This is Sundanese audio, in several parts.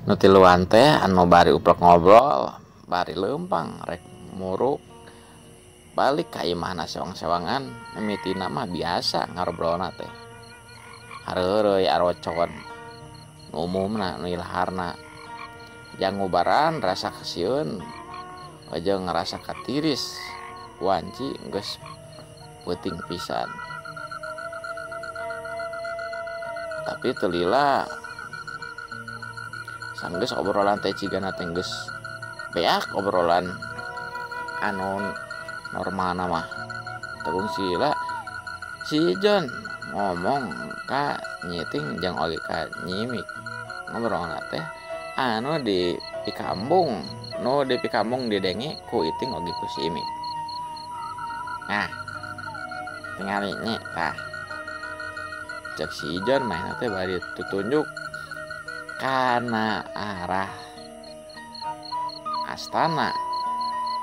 Nu tiluan teh anu bari uplek ngobrol, bari leumpang rek muruk balik ka imahna sewang-sewangan mimitina mah biasa ngarobrolna teh. Hareureuy arocon nu umumna nu ilaharna. Jang ngubaran rasa kasieun jeung ngarasa katiris wanci geus peuting pisan. Tapi teu lila sanggeus obrolan teh cigana teh geus beak obrolan anu normalna mah. Teu sila si Ijon ngomong ka Nyiting jeung oge ka Nyimik ngobrolna teh anu di pikambung, nu di pikambung didenge ku Iting oge ku si Imik. Nah, tingali nya tah. Cek si Ijon manehna teh bari tutunjuk kana arah astana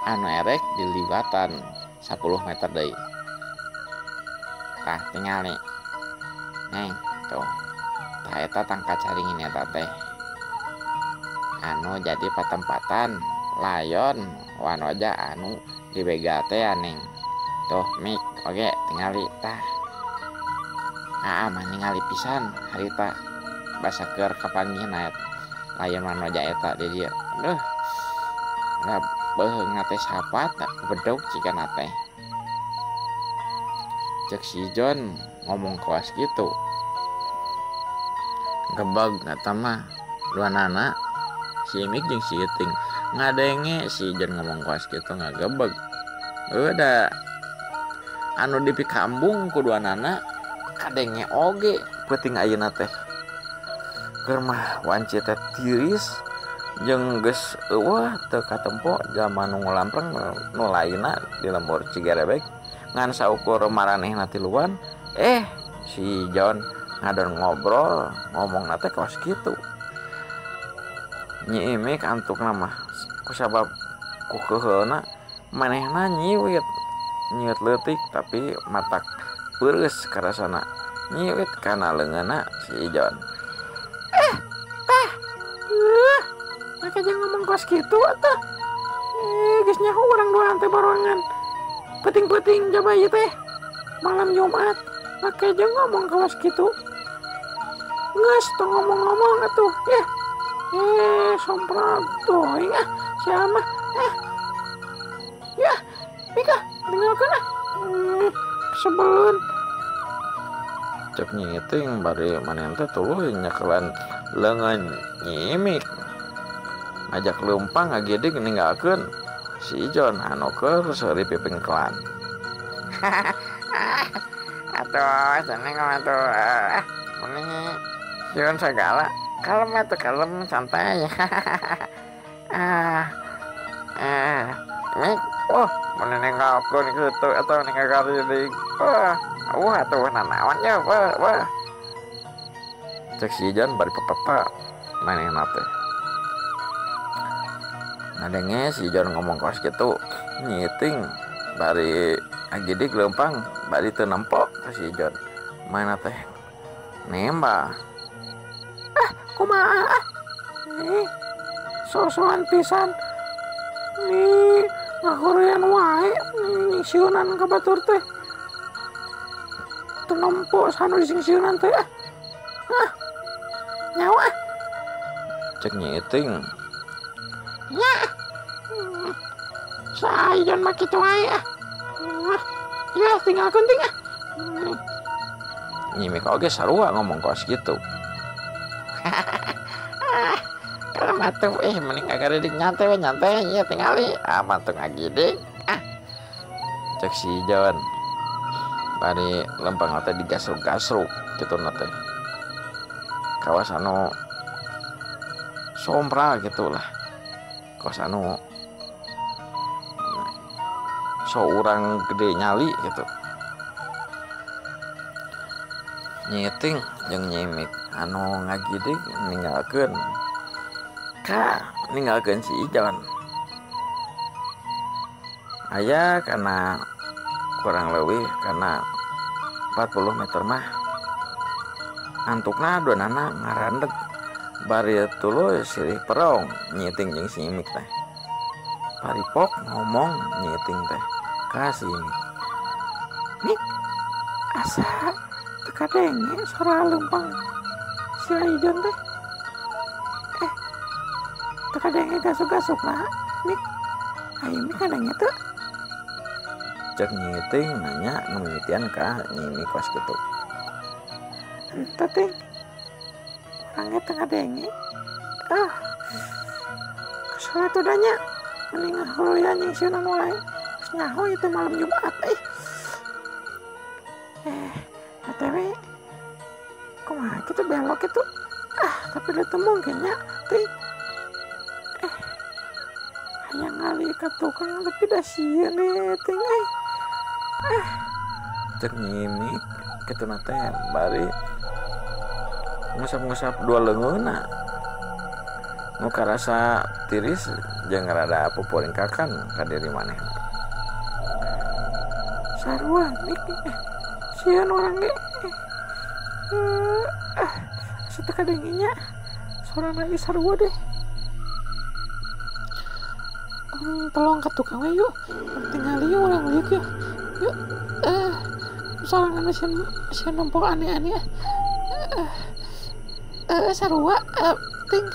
anu erek diliwatan 10 meter deui. Tah tingali. Neng, tuh. Tah eta tangka caringin eta teh. Anu jadi patempatan layon wanoja anu dibegal teh neng. Tuh mik oge tingali tah. Aa mah ningali pisan harita basa keur kapanggihna layon wanoja eta di dieu. Duh. Nah, beuheungna teh sapat bedog cigana teh. Cek si Ijon ngomong kawas gitu. Gebeg eta mah duanana si Imik jeung si Iting ngadenge si Ijon ngomong kawas gitu ngagebeg. Udah anu dipikambung ku duanana kadenge oge peuting ayeuna teh. Keur mah wanci teh tiris jeung geus eueuh teu katempo jalma nu ngulampreng nu lainna di lembur Cigerebek ngan saukur maranehna tiluan si Ijon ngadon ngobrol ngomongna teh kawas kitu. Nyi Imik antukna mah kusabab ku keuheulna manehna nyiwit nyiwit leutik tapi matak peureus karasana nyiwit kana leungeunna si Ijon. Tah make jeung ngomong kos kitu atuh. Geus nyaho urang duaan teh barongan. Peuting-peuting jaba ieu teh. Malam Jumat make jeung ngomong kawas kitu. Geus tong ngomong-ngomong atuh ya. Sompral teuing ah sia mah. Ya, Mika tinggalkeun ah. Sebelun. Cek nyiting bari manehna teh tuluy nyekelan leungeun Nyi Imik. Ngajak leumpang ngagedig ninggalkeun si Ijon anu keur seuri pipingkelan. Atuh seneng atuh. Mending sieun sagala. Kalem atuh kalem santai. Mik, oh, mun ninggalkeun kitu atuh ninggalkeun. Wah, atuh nanaon nya, wah, wah. Cek si Ijon bari pepeta manehna teh. Ngadenge si Ijon ngomong kawas kitu, nyiting bari agidig leumpang bari teu nempo ka si Ijon. Manehna teh nembah. Kumaha ah? Sosokan pisan. Nih ngahorean wae nyingsieunan ka batur teh. Teu nempo sanu disingsieunan teh ah. Ah. Nyawa ah. Cek nyiting. Nya. Sa Ijon mah kitu wae ah. Ya tinggalkeun ting ah. Nyi Imik oge sarua ngomong kawas kitu. Kalau matuh mending ngagaridik nyantai we nyantai ieu tingali ah matuh ngagidik ah. Cek si Ijon bari lempang teh digasruk-gasruk kitu na teh. Kawas anu sompral gitu lah. Kawas anu so urang gede nyali gitu. Nyiting jeung Nyimik anu ngagidig ninggalkeun ka ninggalkeun si Ijon. Aya kana kurang leuwih kana 40 meter mah antukna duanana ngarandeg Bari tuluy sirih perong nyiting jeung si Imik teh. Paripok ngomong nyiting teh ka si Imik. Mik, asa teu kadenge sora leumpang si Ijon teh. Teu kadenge gasuk-gasukna, Mik. Ai Mik kadenge teu? Cek nyiting nanya ngemimitian ka Nyi Imik kos kitu. Henteu ting. Orangnya tengah denge. Kesel atuh da nya. Mending ngahuruyan jeung sieunan wae. Geus nyaho ieu teh malam Jumat euy. BTW kumaha kitu belok kitu. Tapi da teu mungkin nya ting. Hayang ngali ka tukang tapi da sieun ting euy. Cek Nyi Imik kituna teh bari ngusap-ngusap dua leungeunna nu karasa tiris jeung rada pupuringkakan ka diri manehna. Sarua Mik, sieun urang ge. Asa teu kadenge nya. Sorana ge sarua deh. Urang tolong ka tukang we yuk. Tinggali yuk urang liuk yuk. Yuk. Sorangan sieun nempo aneh-aneh. Sarua ting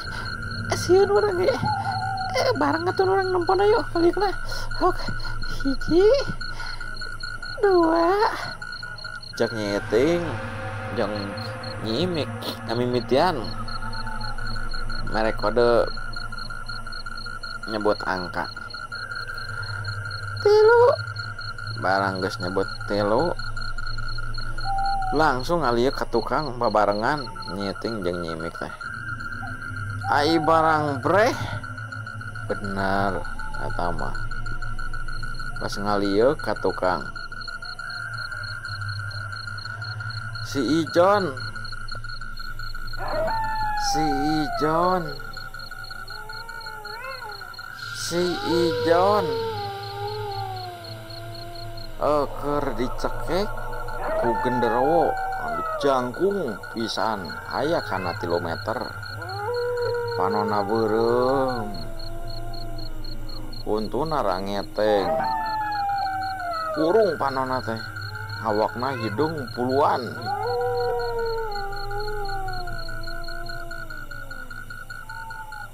sieun urang ge. Bareng atuh urang nempona yuk balikna. Hok, 1, 2. Cek nyiting jeung Nyi Imik ngamimitian mere kode nyebut angka 3. Barang geus nyebut 3 langsung ngalieu ka tukang babarengan nyiting jeung Nyi Imik teh. Ai barang breh bener eta mah. Pas ngalieu ka tukang si Ijon, si Ijon, si Ijon keur dicekek ku genderowo anu jangkung pisan aya kana 3 meter. Panona beureum, untuna rangeteng, kurung panona teh, awakna hidung puluhan.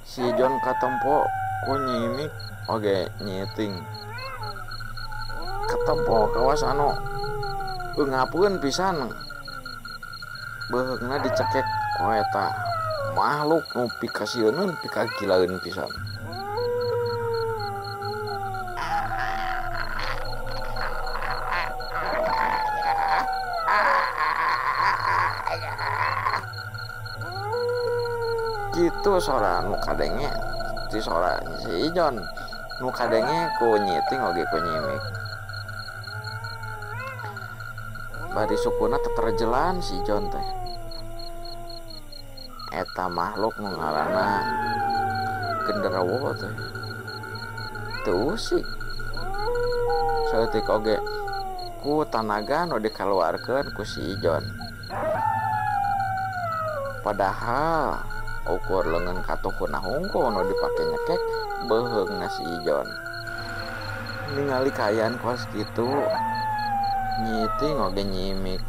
Si Ijon katempo ku Nyi Imik oge nyiting. Katempo kawas anu eungapeun pisan. Beuheungna dicekek ku eta makhluk nu pikasieuneun pikagilaeun pisan. Kitu sora nu kadenge ti sora si Ijon nu kadenge ku nyiting oge ku Nyi Imik. Bari sukuna teterjelan si Ijon teh. Eta makhluk nu ngaranna genderowo teh teu usik. Saeutik oge ku tanaga nu dikaluarkeun ku si Ijon. Padahal ukur leungeun katuhuna hungkul nu dipake nyekek beuheungna si Ijon. Ningali kaayaan kos kitu nyiting oge Nyi Imik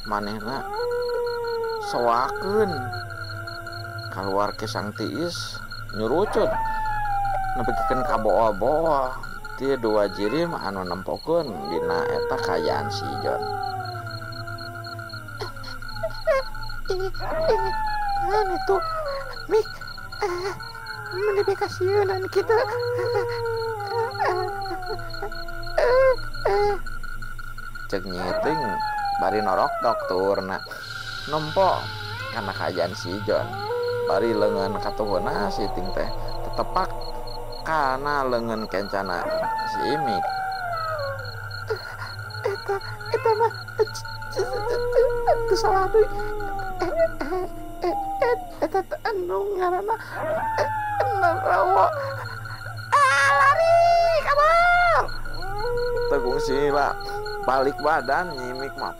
manehna soakeun kaluar kesang tiis nyurucut nepikeun ka boa-boa ti dua jirim anu nempokeun dina eta kaayaan si Ijon. Kan itu Mik, meni kasieun kitu. Cek nyiting bari norok dokturna nempo kana kaayaan si Ijon. Bari leungeun katuhuna si Ting teh tetepak kana leungeun kencana si Imik. Eta mah teu salah deui. Eta anu ngaranna genderowo. Lari kabur. Tegung sila balik badan Nyi Imik mah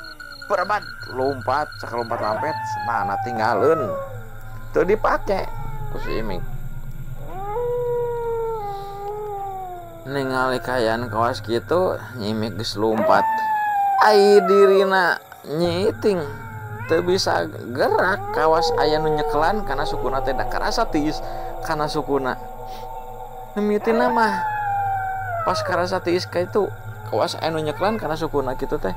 berbat Lompat sakalompat lampet mana tinggalin teu dipake ku si Imik. Ningali kaayaan kawas kitu Nyi Imik geus lumpat. Ai dirina Nyi Iting teu bisa gerak kawas aya nu nyekelan kana sukuna teh da karasa tiis kana sukuna. Mimitina mah pas karasa tiis ka itu kawas aya nu nyekelan kana sukuna kitu teh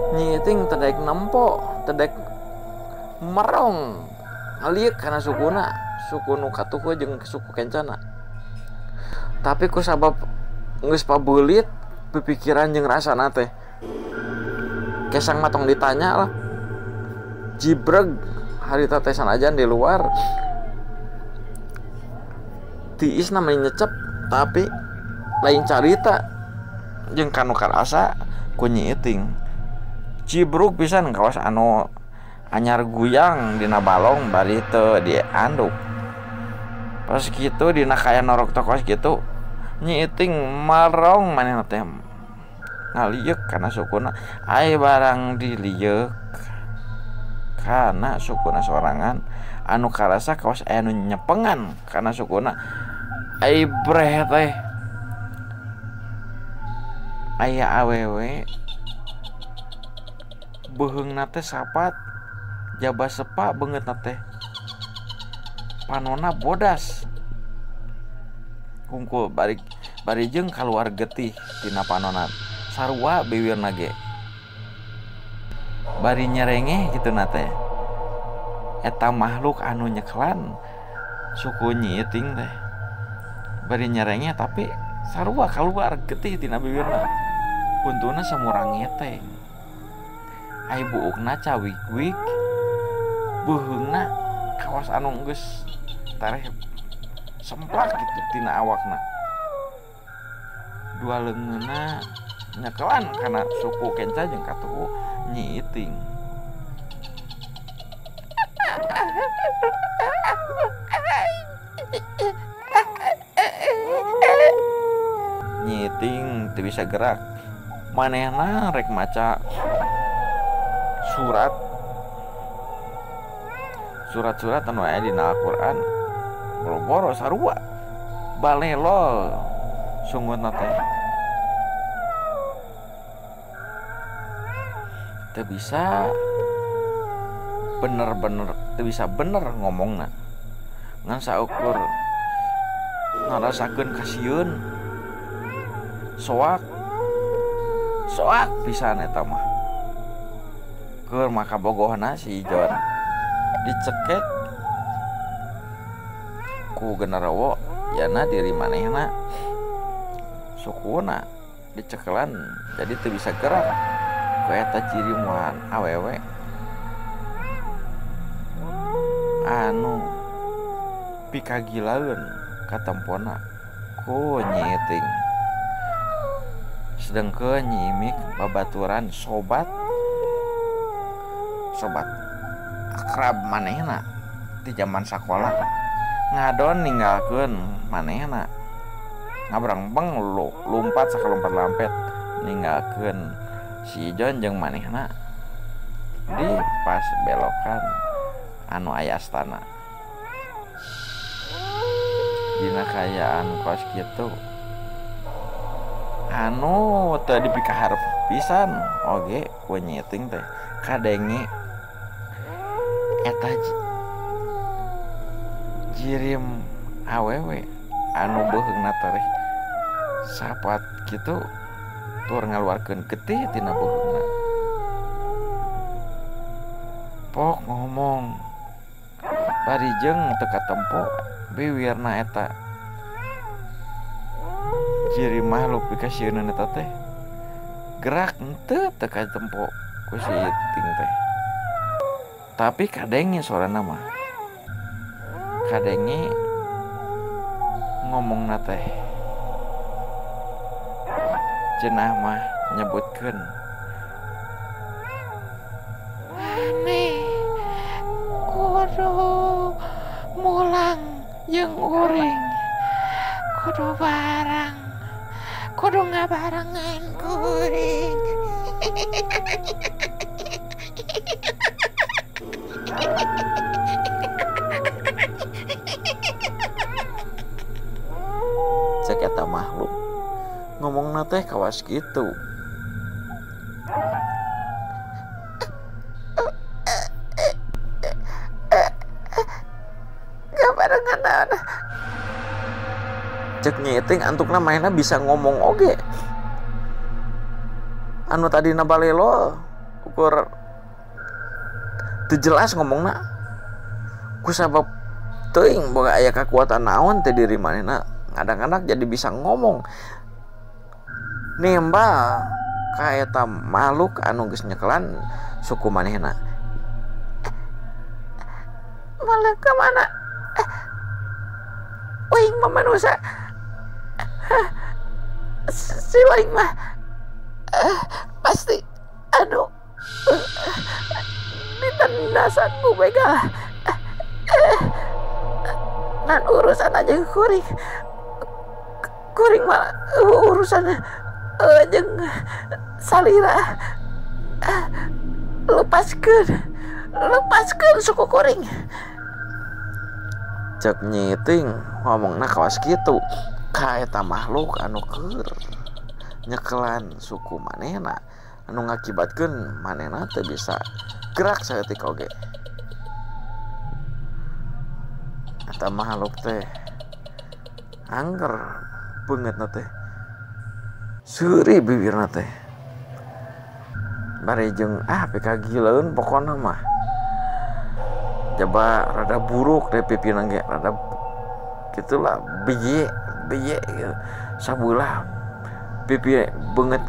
Nyi Iting teu daek nempo, teu daek merong ngalieuk kana sukuna, suku nu katuhu jeung suku kencana. Tapi ku sabab geus pabeulit pipikiran jeung rasana teh kesang mah tong ditanya lah. Jibreg harita teh sanajan di luar tiisna mah nyecep tapi lain carita jeung kanu karasa ku Nyi Iting. Cibrug pisan kawas anu anyar guyang dina balong bari teu dianduk. Pas kitu dina kaya norok tokos kitu Nyi Iting marong manehna teh ngalieuk kana sukuna. Ai barang dilieuk kana sukuna sorangan anu karasa kawas aya nu nyepengan kana sukuna. Ai breh teh aya awewe beuheungna teh sapat jaba sepa beungeutna teh panona bodas kungkul bari bari jeung kaluar getih tina panona sarua biwirna ge bari nyerengeh kitu na teh. Eta makhluk anu nyekelan suku Nyi Iting teh bari nyerengeh tapi sarua kaluar getih tina biwirna huntuna samurang ngeteng. Ai buukna cawik-wik beuheungna kawas anu geus tareh semplak kitu tina awakna. Dua leungeunna nyekelan kana suku kenca jeung katuhu Nyi Iting. Nyi Iting teu bisa gerak. Manehna rek maca surat surat-surat anu aya dina Al-Qur'an boro-boro sarua balelol sungutna teh teu bisa bener-bener teu bisa bener ngomongna ngan saukur ngarasakeun kasieun soak soak pisan eta mah. Keur maka bogohna si Ijon dicekek ku genderowo yana diri manehna sukuna dicekelan jadi teu bisa gerak ku eta ciri muan awewe anu pikagilaeun katempona ku Nyi Iting. Sedengkeun Nyi Imik babaturan sobat sobat akrab manehna di zaman sakola ngadon ninggalkeun manehna ngabrangbeng lumpat sakalompat lampet ninggalkeun si Ijon jeung manehna di pas belokan anu aya astana. Dina kaayaan kos kitu anu teu dipikaharep pisan oge ku Nyi Iting teh kadenge eta jirim awewe anu beuheungna tareh sapat kitu tur ngaluarkeun getih tina beuheungna. Pok ngomong bari jeung teu katempo biwirna eta ciri makhluk pikasieunna eta teh gerak henteu teu katempo ku si Iting teh. Tapi kadenge sorana mah kadenge ngomongna teh cenah mah nyebutkeun aneh kudu mulang jeung uring kudu barang kudu ngabarengan kuring. Cek eta makhluk ngomongna teh kawas kitu. Cek nyiting antukna mainna bisa ngomong oge. Anu tadina balelo ukur teu jelas ngomongna. Ku sabab teuing boga aya kakuatan naon teh diri manehna ngadak-ngadak jadi bisa ngomong. Nembal ka eta makhluk anu geus nyekelan suku manehna. Malah ka mana? Uing mah manusia. Si lain mah pasti anu ditendasan ku begal. Nan urusan aja kuring. Kuring mah urusan jeung salira. Lepaskeun suku kuring. Cek nyiting ngomongna kawas kitu ka eta makhluk anu keur nyekelan suku manehna anu ngakibatkeun manehna teu bisa gerak saeutik oge. Eta makhluk teh angger beungeutna teh seuri bibirna teh bari jeung pikagileun pokona mah. Coba rada buruk deh pipina ge rada gitulah beye gitu. Sabulah pipi beungeut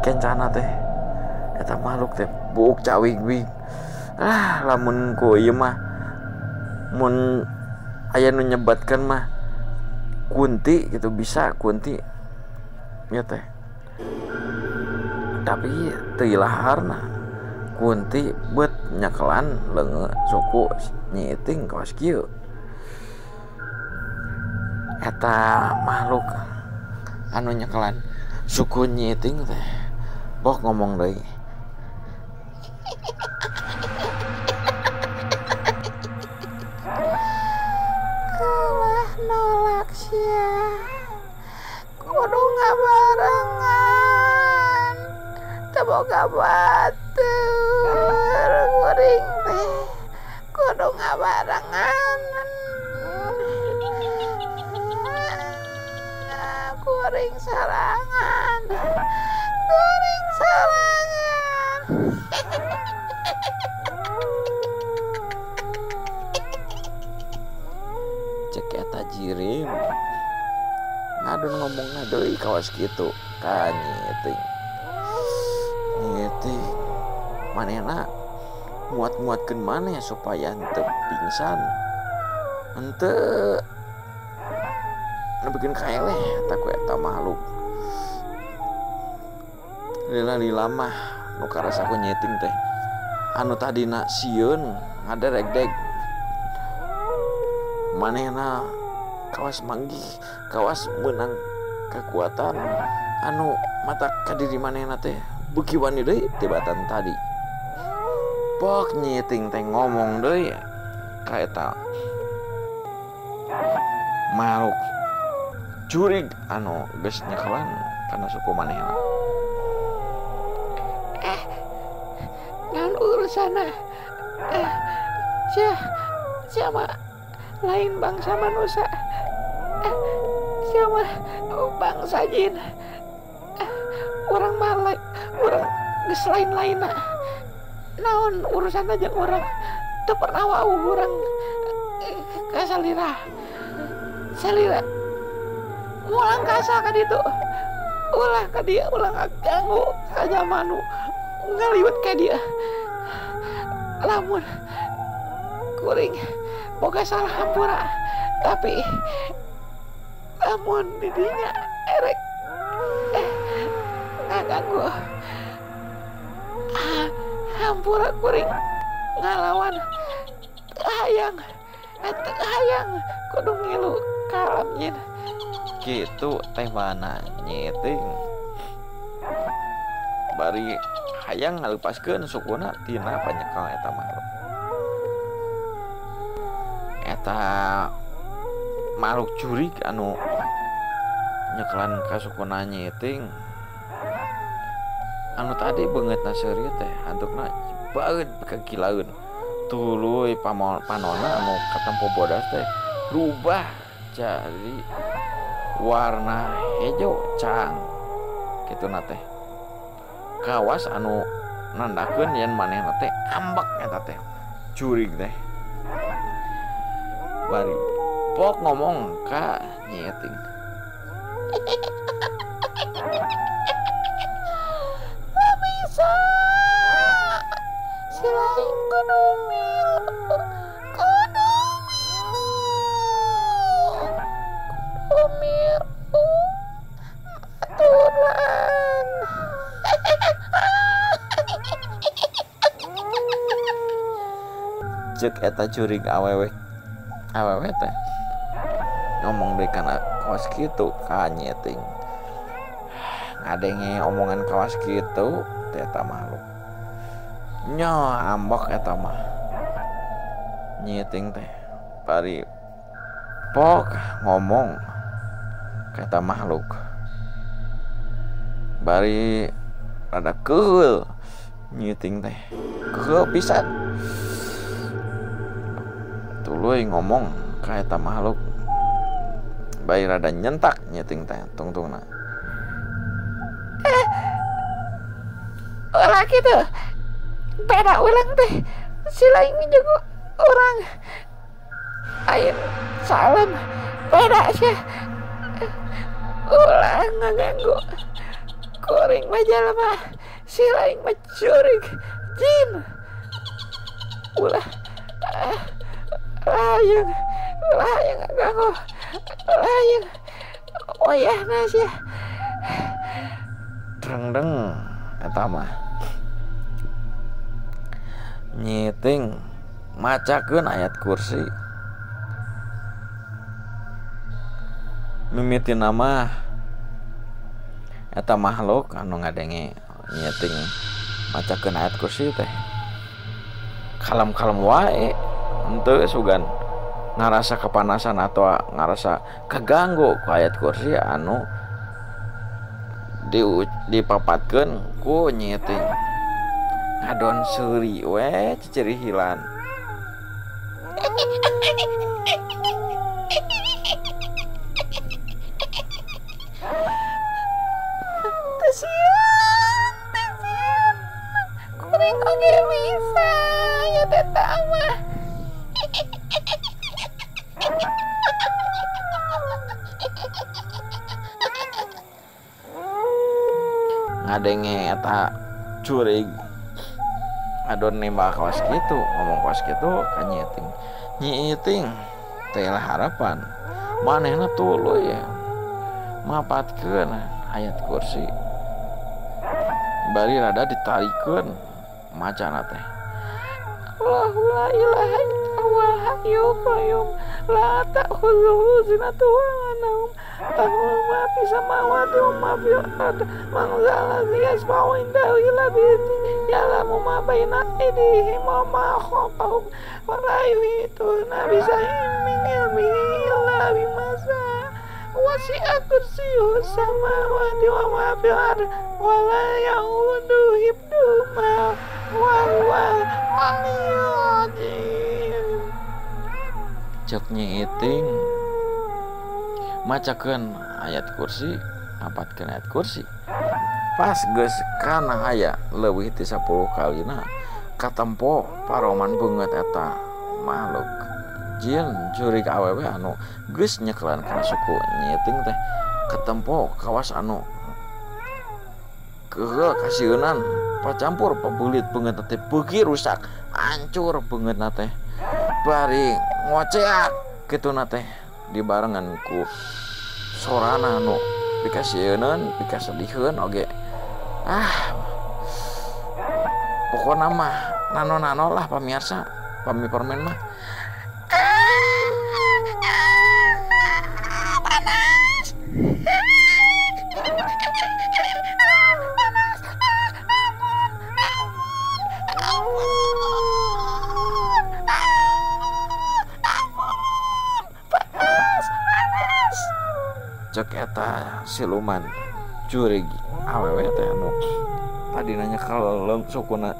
kencana teh eta makhluk teh buuk cawig-wig. Lamun ku ieu mah mun aya nu nyebatkeun mah kunti gitu, bisa kunti nya teh. Tapi teu ilaharna kunti bet nyekelan leungeun suku nyiting kawas kieu. Eta makhluk anu nyekelan suku nyiting teh bok ngomong deui. Kalah nolak sia, kudu ngabarengan, teu boga batur kuring teh, kudu ngabarengan. Kuring sorangan, kuring sorangan. Cek eta jirim ngadon ngomongna deui kawas kitu ka nyiting. Nyiting manehna muat-muatkeun maneh supaya henteu pingsan, henteu bikin kaeleh eta ku eta makhluk. Lila-lila mah nu karasa ku nyiting teh anu tadina sieun ngaderegdeg manehna kawas manggih, kawas meunang kekuatan anu mata ka diri manehna teh beuki wani deui tibatan tadi. Pok nyiting teh ngomong deui ka eta makhluk jurig anu geus nyekelan kana suku manehna. Naon urusanna? Sia mah lain bangsa manusia. Sia mah bangsa jin. Urang mah urang geus lain-lainna. Naon urusanna jeung urang? Teu pernah wawuh urang ka salira. Salira mulang kasa ka ditu. Ulah ka dia, ulah ngaganggu ka jamanu ngaliwet ka dia. Lamun kuring boga salah hampura, tapi lamun didinya erek ngaganggu hampura kuring ngalawan hayang hayang kudu ngilu kalam nyin. Gitu teh mana nyiting bari hayang ngalepaskeun sukuna tina panyekal eta makhluk. Eta makhluk jurig anu nyekelan ka sukuna Nyi Iting anu tadi beungeutna seuri teh antukna baeud kagilaeun tuluy panona anu katempo bodas teh rubah jadi warna hejo cang kituna teh kawas anu nandakeun yen manehna teh ambek eta teh jurig teh bari pok ngomong ka Nyi Iting. Bisa si lain kudu milu, kudu milu, kudu milu aturan. Cek eta jurig awewe awewe teh ngomong deui kana kawas kitu ka Nyi Iting. Ngadenge omongan kawas kitu teh eta makhluk nya ambek eta mah Nyi Iting teh bari pok ngomong ka eta makhluk bari rada keuheul Nyi Iting teh keuheul pisan tuluy ngomong ka eta makhluk bari rada nyentak Nyi Iting teh tungtungna. Ulah kitu beda ulang teh si lain juga orang air salam beda sih ulah ngaganggu kuring mah jelema si lain mah jurig jin ulah lain lain ngaganggu lain wayahna sia drengdeng eta mah Nyi Iting macakeun ayat kursi mimitina mah eta makhluk anu ngadenge Nyi Iting macakeun ayat kursi teh kalem-kalem wae henteu sugan ngarasa kepanasan atau ngarasa keganggu ku ayat kursi anu dipapatkeun ku Nyi Iting. Ngadon seuri we cicirihilan. Teu sieun, teu sieun. Kuring oge bisa ya teh mah. Ngadenge eta jurig adon nembak kawas kitu ngomong kawas kitu ka Nyi Iting. Nyi Iting teh lah harapan manehna tuluy mapatkeun ayat kursi bari rada ditarikeun macana teh. Allahu la ilaha illa huwal hayyul qayyum la ta'khudhuhu sinatun wa la naum lahu ma fis samawati wa ma fil ard man dzal ladzi yashfa'u indahu illa bi'idhnihi ya'lamu ma baina aydihim wa ma khalfahum wa la yuhituna bi syai'in min ilmihi illa bima syaa wasi'a kursiyyuhu samawati wa ma fil ard wa la ya'uduhu hifdhuhuma wa huwal aliyyul azim. Cek Nyi Iting macakeun ayat kursi mapatkeun ayat kursi pas geus kana aya leuwih ti 10 kalina katempo paroman beungeut eta makhluk jin jurig awewe anu geus nyekelan kana suku Nyi Iting teh katempo kawas anu keuheul kasieunan pacampur pabeulit beungeut teh beuki rusak hancur beungeutna teh bari ngoceak kituna teh dibarengan ku sorana anu pikasieuneun pikasediheun oge. Ah pokona mah nano-nano lah pamirsa pami permen mah. Panas. Panas. Ampun, ampun, ampun. Ampun. Cek eta siluman jurig awewe teh anu tadi nanya kalau sukuna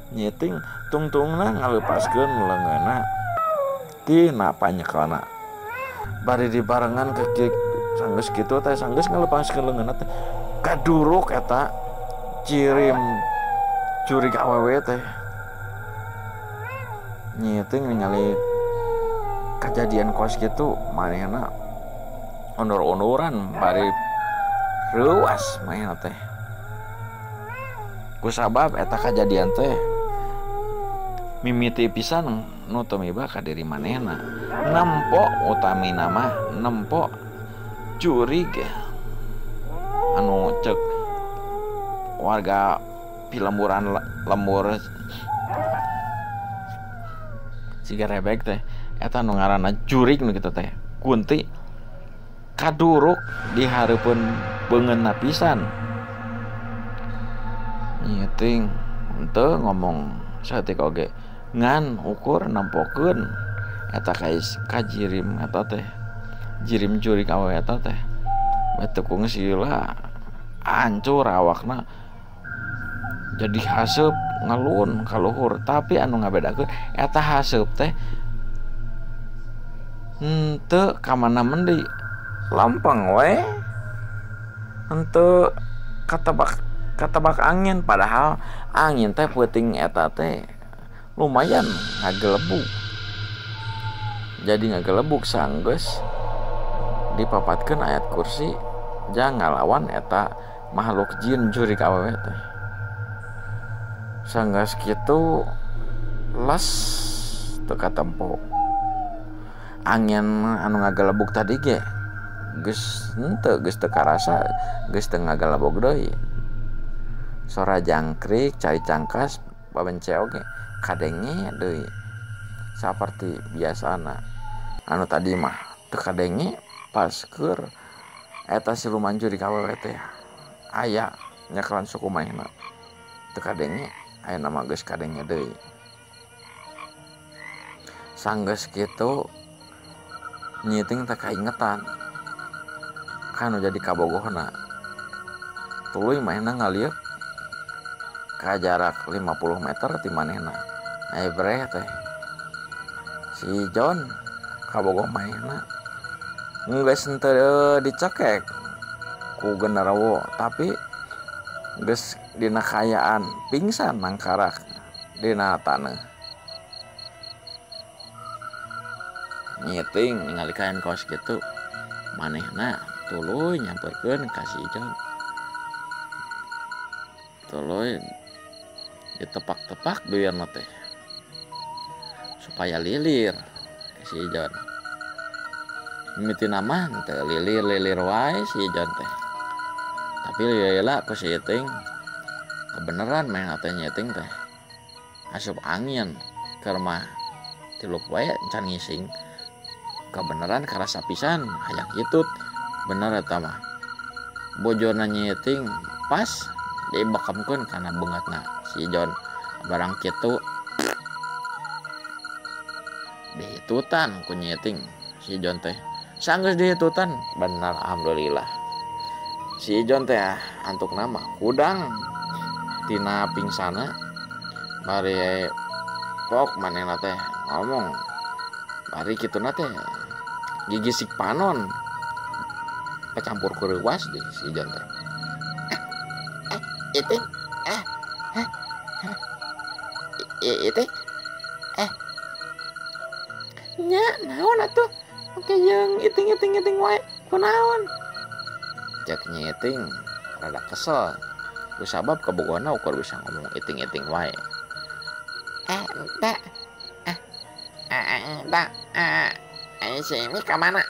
nyiting tungtungna ngalepaskeun leungeunna tina panyekelna bari dibarengan ke sanggeus kitu teh sanggeus ngalepaskeun leungeunna teh kaduruk eta cirim jurig awewe teh nyiting ningali kejadian kos kitu manehna undur-unduran bari reuas manehna teh kusabab eta kajadian teh mimiti pisan nu tumiba ka diri manehna nempo utamina mah nempo jurig anu cek warga pilemburan lembur Cigarebeg teh eta nu ngaranna jurig nu kitu teh kunti kaduruk di hareupeun beungeunna pisan nyiting henteu ngomong saeutik oge ngan ukur nempokeun eta kajirim eta teh jirim jurig awewe eta teh teu kungsi lah hancur awakna jadi haseup ngelun ka luhur tapi anu ngabedakeun eta haseup teh henteu ka mana mendi lempeng we henteu katebak angin padahal angin teh peuting eta teh lumayan ngagelebug jadi ngagelebug sanggeus dipapatkeun ayat kursi jang ngalawan eta makhluk jin jurig awewe teh sanggeus kitu les teu katempo angin anu ngagelebug tadi ge geus henteu geus teu karasa geus teu ngagelebug deui sora jangkrik cai cangkas babence oge kadenge deui saperti biasana anu tadi mah teu kadenge pas keur eta siluman jurig awewe teh aya nyekelan suku manehna teu kadenge ayeuna mah geus kadenge deui sanggeus kitu nyiting teh kaingetan kanu jadi kabogohna tuluy manehna ngalieuk ka jarak 50 meter ti manehna aya breh teh si John kabogoh manehna geus henteu dicekek ku genderuwo tapi geus dina kaayaan pingsan nangkarak dina taneuh nyiting ningali kaayaan kos kitu manehna tuluy nyamperkeun ka si John tuluy ditepak-tepak bibirna teh supaya lilir si John mimitina mah teu lilir-lilir wae si John teh tapi lila ku si Iting kebeneran manehna teh nyiting teh asup angin keur mah tilup wae can ngising kebeneran karasa pisan hayang hitut bener eta mah bojona nyiting pas dibekemkeun kana beungeutna si John barang kitu dihitutan ku nyiting si John teh sanggeus dihitutan bener alhamdulillah si John teh antuk nama hudang tina pingsana bari pok manehna teh ngomong bari kituna teh gigisik panon kecampur kureuwas deh si John teh iting iting nya naon atuh oke jeung iting-iting wae kunaon cek nyiting rada kesel kusabab kabogohna ukur bisa ngomong iting-iting wae si ini ka mana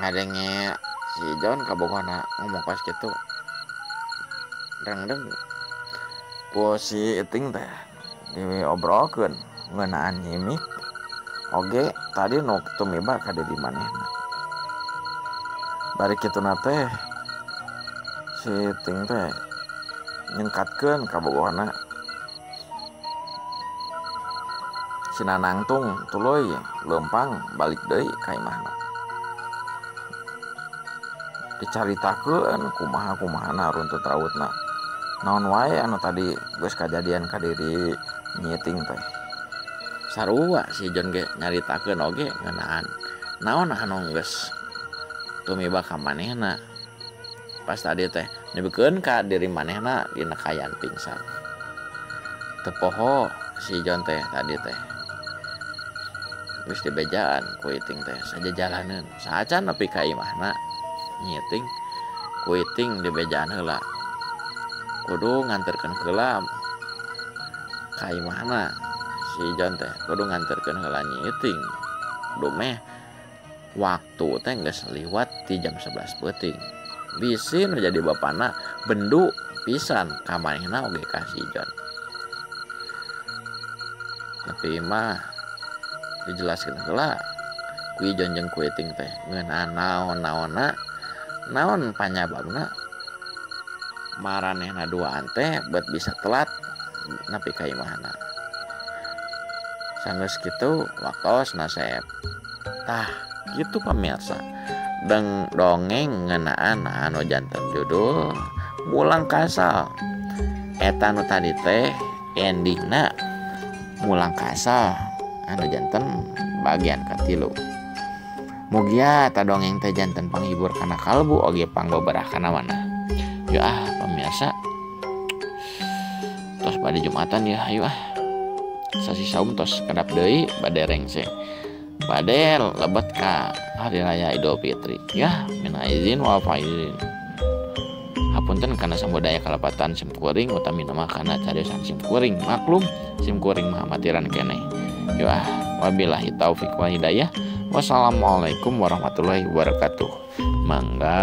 ngadenge si John kabogohna ngomong pas kitu rengdeng ku si iting teh diobrolkeun ngeunaan nyimik oge tadi nu tumiba ka diri manehna bari kituna teh si iting teh nyengkatkeun kabogohna si Nanangtung tuluy leumpang balik deui ka imahna. Dicaritakeun kumaha-kumahana runtut rautna. Naon wae anu tadi geus kajadian ka diri Nyi Iting teh. Sarua si John ge nyaritakeun oge ngeunaan naon anu geus tumiba ka manehna. Pas tadi teh nyebutkeun ka diri manehna dina kaayaan pingsan. Teu poho si John teh tadi teh. Geus dibejaan ku Iting teh sajajalaneun. Saacan nepi ka imahna Nyi Iting ku Iting dibejaan heula. Kudu nganterkeun heula ka imahna si John teh, kudu nganterkeun heula Nyi Iting. Dumeh waktu teh geus liwat ti jam 11 peuting. Bisi nu jadi bapana bendu pisan ka manehna oge ka si John. Tapi mah dijelaskeun heula ku John jeung ku Iting teh ngeunaan naon-naonna, naon panyababna maranehna duaan teh bet bisa telat nepi ka imahna. Sanggeus kitu waktos nasep. Tah kitu pamirsa. Deng dongeng ngeunaan anu janten judul Mulang Kasal. Eta nu tadi teh endingna Mulang Kasal anu janten bagian katilu. Mugia eta dongeng teh janten panghibur kana kalbu oge panggoberah kana manah. Yuk ah pemirsa, tos bade Jumatan ya, ayo ah. Sasi saum tos kedap deui bade rengse. Bade lebet ka hari raya Idul Fitri. Ya, minal aizin wal faizin. Hapunten kana samudaya kalepatan sim kuring utamina mah kana cariosan sim kuring. Maklum sim kuring mah amatiran keneh. Yuk ah, wabillahi taufik wal hidayah. Wassalamualaikum warahmatullahi wabarakatuh. Mangga.